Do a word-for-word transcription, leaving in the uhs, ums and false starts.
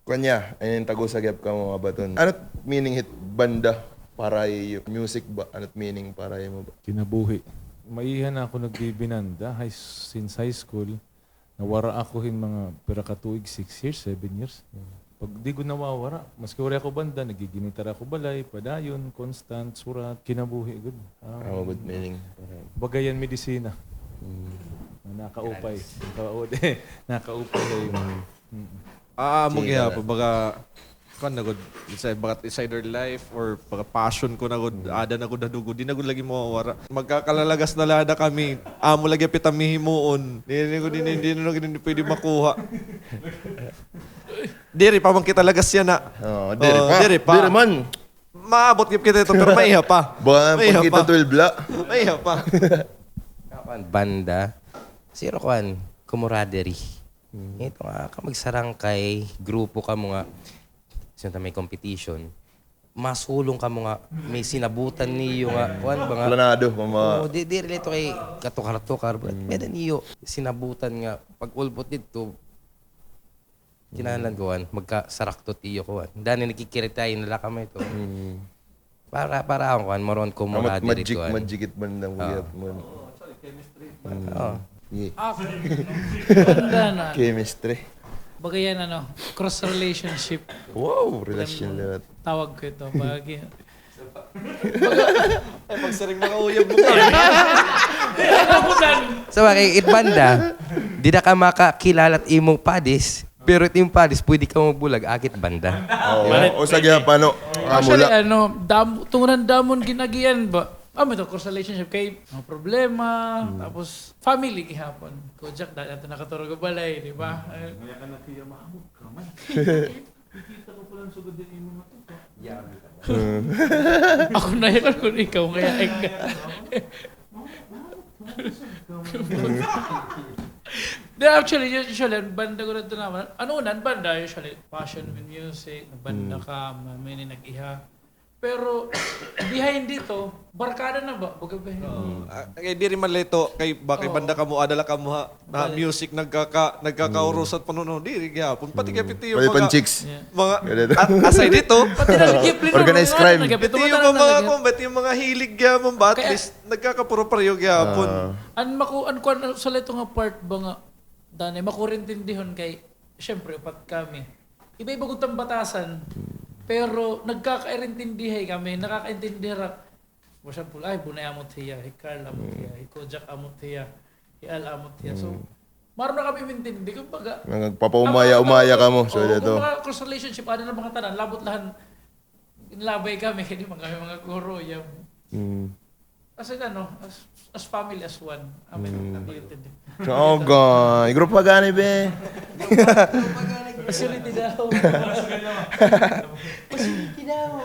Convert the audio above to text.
Kuan niya, ay, tago sa gihap kamo, mga baton. Ano it meaning hit banda para iyo? Music ba? Ano it meaning para imo ba? Kinabuhi. Maiha na ako nagbibinanda, high, since high school. Nawara ako hin mga pira ka tuig, six years, seven years. Pag di gud nawawara, maski waray ako banda, nagiginitar ako balay, padayon, constant, surat, kinabuhi gud. Ah, amo gud meaning. Bagayan medisina. Mm. Nakaupay. Naka-, nakaupay. Mm. Ah, amo gihapon, baga, kuan na gud, it's a-, baga, it's either life or baga passion ko na gud, ada na gud ha dugo, di na gud lagi mawawara. Magkakalalagas na la ada kami, amo lagi it pita mi himuon. Di, di, di, di, di na gud, di pwede makuha. Diri pa man kita lagas yana. Oo, diri pa. Diri pa. Diri man. Maabot gihap kita hito, pero maiha pa. Maiha pa. Banda. Zero kuan, camaraderie. Ito nga, ka magsarangkay, grupo kamo nga, sinta may competition, masulong kamo nga, may sinabutan niyo nga, kuan ba nga? Planado, mama. Oo, di, di relate kay katukar-tukar, but may da niyo sinabutan nga, pag ulbot didto, kinahanglan kuan, magkasaraktot iyo kuan. Dani nagkikiritahin na la kamo ito. Para, para akon kuan, moron ko mura diri kuan. Madjikit man lang gihap mo. Oo. Chemistry. Banda na. Chemistry. Bagayan, ano, cross relationship. Wow, relasyon liwat. Tawag ko ito. Ay, pagsiring mga uyab mo ka. So, bakit it banda? Di na ka makakilala it imo padis. Pero it imo padis, pwede ka magbulag, akit banda. Oo. Usa gihapon, no? Actually, ano, dam-, tungunan damon ginagian ba? Ah, may to, cross relationship kay mga problema, tapos family gihapon. Kojak, dati nato nakaturog balay, di ba? Ay, maya ka na, Kuya, maabot ka man. Kikita ko pala ang sugod din yung mga tuka. Ako na yan, kung ikaw, kaya ikaw. Di, actually, usually, an banda ko dito naman, ano, una, an banda, usually, passion in music, nagbanda ka, mamini, nag-iha. Pero, behind dito, barkada na ba? Baga ba yun? Oo. Ah, kay diri man la ito, kay, ba, kay banda kamo, ada la kamo ha, na music, nagkaka-, nagkakaurusat pa, no, no, diri gihapon. Pati kay piti yung mga, mga, a-, aside dito, organized crime. Pati yung mga, kung ba't yung mga hilig gihapon ba, at least, nagkakapuro-pareho gihapon. An maku-, an kuan, sa la ito nga part ba nga, Danay, makurintindihon kay, siyempre, upat kami. Iba-iba gud tang batasan, pero nagkakaintindihay kami, nakakaintindi ra. For example, ay, Bunay amot hiya, hi Carl amot hiya, hi Kojak amot hiya, hi Al amot hiya. So, maaram na kami mintindi, kumbaga, nagpapaumaya-umaya kamo, so, ito. Mga cross relationship, ada na mga tanan, labot lahan, inlabay kami, kay di man kami mga guro, yam. As in, ano, as, as family, as one. Amen. Amen. Choga. Grupo gani, be. Facility daw. Facility daw.